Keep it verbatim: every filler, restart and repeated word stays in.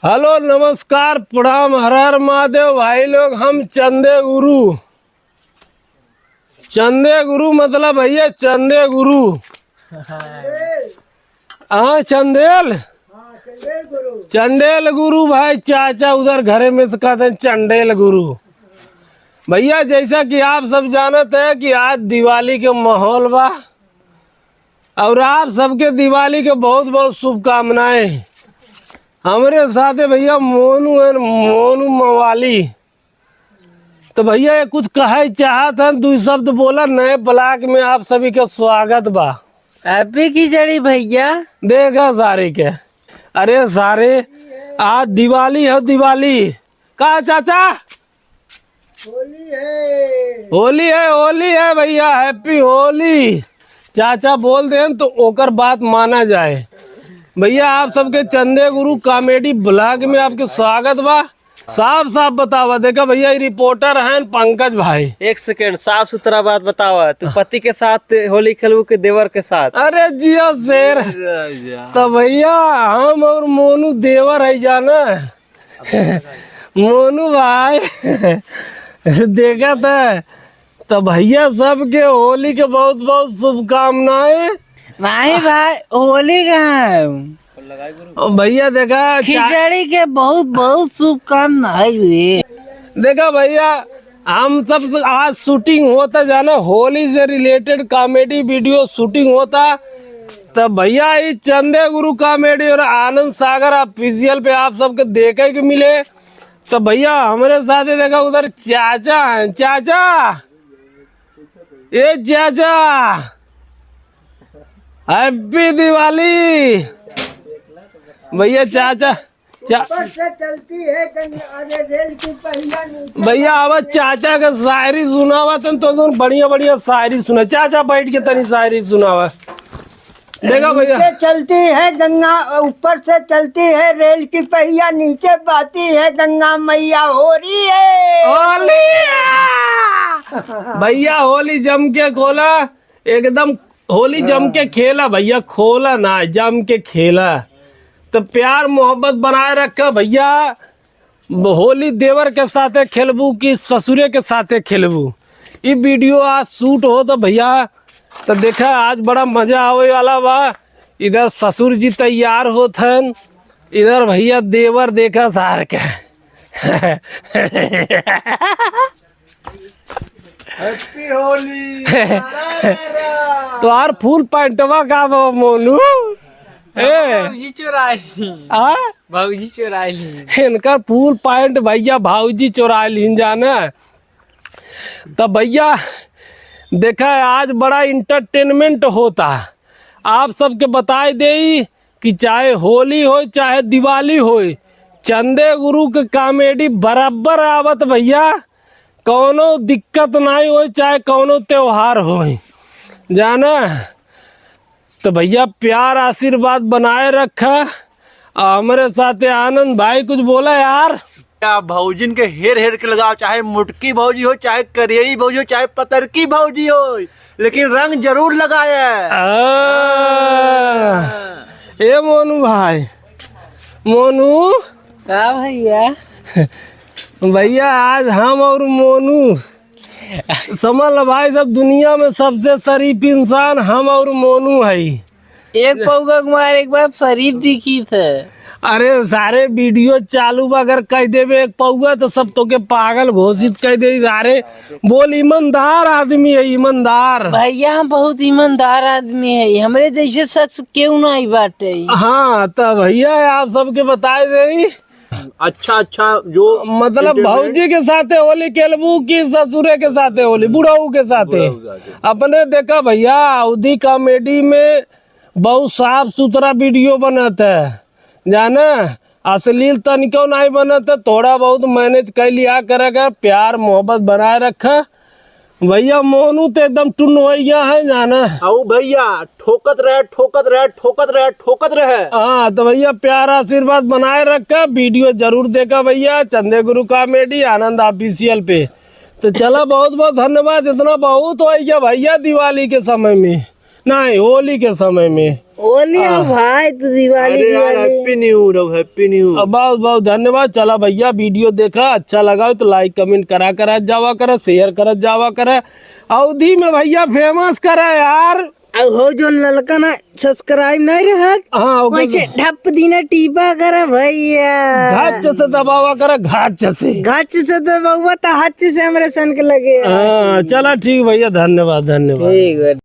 हेलो, नमस्कार, प्रणाम, हर हर महादेव भाई लोग। हम चंदे गुरु, चंदे गुरु मतलब भैया चंदे गुरु। हाँ, चंदेल, चंडेल गुरु भाई, चाचा उधर घरे में से कहते हैं चंडेल गुरु। भैया, जैसा कि आप सब जानत है कि आज दिवाली के माहौल बा और आप सबके दिवाली के बहुत बहुत शुभकामनाएं। हमरे साथे भैया मोनू है, मोनू मवाली। तो भैया, ये कुछ कहे चाहत है, दो शब्द बोला। नए ब्लॉग में आप सभी का स्वागत बा। हैप्पी खिचड़ी भैया। देखा सारे के, अरे सारे, आज दिवाली है, दिवाली। का चाचा? होली है। होली है, होली है भैया, हैप्पी होली। चाचा बोल देन तो ओकर बात माना जाए। भैया, आप सबके चंदे गुरु कॉमेडी ब्लॉग में आपके स्वागत बा। साफ साफ बतावा, देखा भैया, ये रिपोर्टर हैं पंकज भाई। एक सेकंड, साफ सुथरा बात बतावा, तू पति के साथ होली खेलबू के देवर के साथ? अरे जिया शेर। तो भैया, हम और मोनू देवर है जाना। मोनू भाई, देखा था, तो भैया, सबके होली के बहुत बहुत शुभकामनाएं। नहीं भाई, होली कहाँ है? ओ भैया, देखा, चा- खिचड़ी के बहुत बहुत शुभकामनाएं भी। देखा भैया, हम सब आज शूटिंग होता जाना, होली से रिलेटेड कॉमेडी वीडियो शूटिंग होता। तो भैया, ये चंदे गुरु कॉमेडी और आनंद सागर ऑफिशियल पे आप सबके देखे के मिले। तो भैया, हमरे साथे देखा उधर चाचा हैं। चाचा, ए चाचा, हैप्पी दिवाली। भैया, चाचा, चा- ऊपर से चलती है गंगा, अरे रेल की पहिया नीचे भैया, आवा चाचा का शायरी सुनावा तन, तो तुम बढ़िया बढ़िया शायरी सुना। चाचा, बैठ के तनी शायरी सुनावा। देखा भैया। नीचे चलती है गंगा, ऊपर से चलती है रेल की पहिया, नीचे बहती है गंगा मैया, होली है। होली है। भैया, होली जम के खोला, एकदम होली जम के खेला भैया, खोला ना, जम के खेला। तो प्यार मोहब्बत बनाए रखा भैया। होली देवर के साथे खेलबू कि ससुरे के साथे खेलबू? ई वीडियो आज शूट होत भैया, तो देखा, आज बड़ा मजा आवे वाला बा। इधर ससुर जी तैयार होत हन, इधर भैया देवर, देखा सार के। हैप्पी होली। तोहार फुल पैंटवा का बा, मोनू? ए। भौजी चोराइली। आ? भौजी चोराइली। इनकर फुल पैंट भैया भौजी चोराइली जाना। तब भैया, देखा, आज बड़ा एंटरटेनमेंट होता। आप सबके बताए देई कि चाहे होली होय, चाहे दिवाली होय, चंदे गुरु के कॉमेडी बराबर आवत भैया। कौनो दिक्कत नाई होय, चाहे कौनो त्योहार होय, जाना। तो भैया, प्यार आशीर्वाद बनाए रखा। आ, हमरे साथे आनंद भाई कुछ बोला यार। क्या भौजिन के हेर हेर के लगाओ, चाहे मोटकी भौजी हो, चाहे करियई भौजी हो, चाहे पतरकी भौजी हो, लेकिन रंग जरूर लगाए। आ, ए मोनू भाई, मोनू। का भैया? भैया, आज हम और मोनू, समझ लो भाई, सब दुनिया में सबसे शरीफ इंसान हम और मोनू है। एक पौगा के मारे एक बार शरीफ दिखी थे। अरे सारे, वीडियो चालू बा, अगर कह देबे एक पौगा तो सब तोके पागल घोषित कह दे सारे। बोल, ईमानदार आदमी है, ईमानदार। भैया, हम बहुत ईमानदार आदमी है, हमरे जैसे शख्स केहू नहीं बाटे। हाँ, तो भैया, आप सबके बताए दे। अच्छा, अच्छा, जो मतलब entertainment भौजी के साथे होली खेलबू कि ससुरे के साथे होली, बुढ़ऊ के साथे? बुढ़ऊ के साथे। अपने देखा भैया, अवधी कॉमेडी में बहुत साफ सुथरा वीडियो बनत है, जाना, अश्लील तनिको नहीं बनत है, थोड़ा बहुत मैनेज कर लिया करेगा, प्यार मोहब्बत बनाए रखा। भैया मोनू तो एकदम टुनवैया है जाना। आओ भैया, ठोकत रहे, ठोकत रहे, ठोकत रहे, ठोकत रहे। हाँ, तो भैया प्यार आशीर्वाद बनाए रखा, वीडियो जरूर देखा भैया, चंदे गुरु कॉमेडी आनंद ऑफिशियल पे। तो चला, बहुत बहुत धन्यवाद, इतना बहुत हो गया भैया दिवाली के समय में, नहीं होली के समय में। होली हो हाँ। भाई, तू दिवाली, अरे यार, दिवाली। Happy New Year, Happy New Year। बहुत बहुत धन्यवाद। चला भइया, video देखा, अच्छा लगा हो तो like comment करा, करा जावा करा, share करत जावा करा। अवधी में भइया famous करा यार। अब हो जो ललका ना subscribe नहीं रहत, हाँ, ओकर वैसे ढप दीना टीपा करा भइया। घच से दबावा करा, घच से। घच से दबावा तो हच से हमरे सन के लगे। हाँ, चला ठीक भइया, धन्यवाद, धन्यवाद। ठीक बा।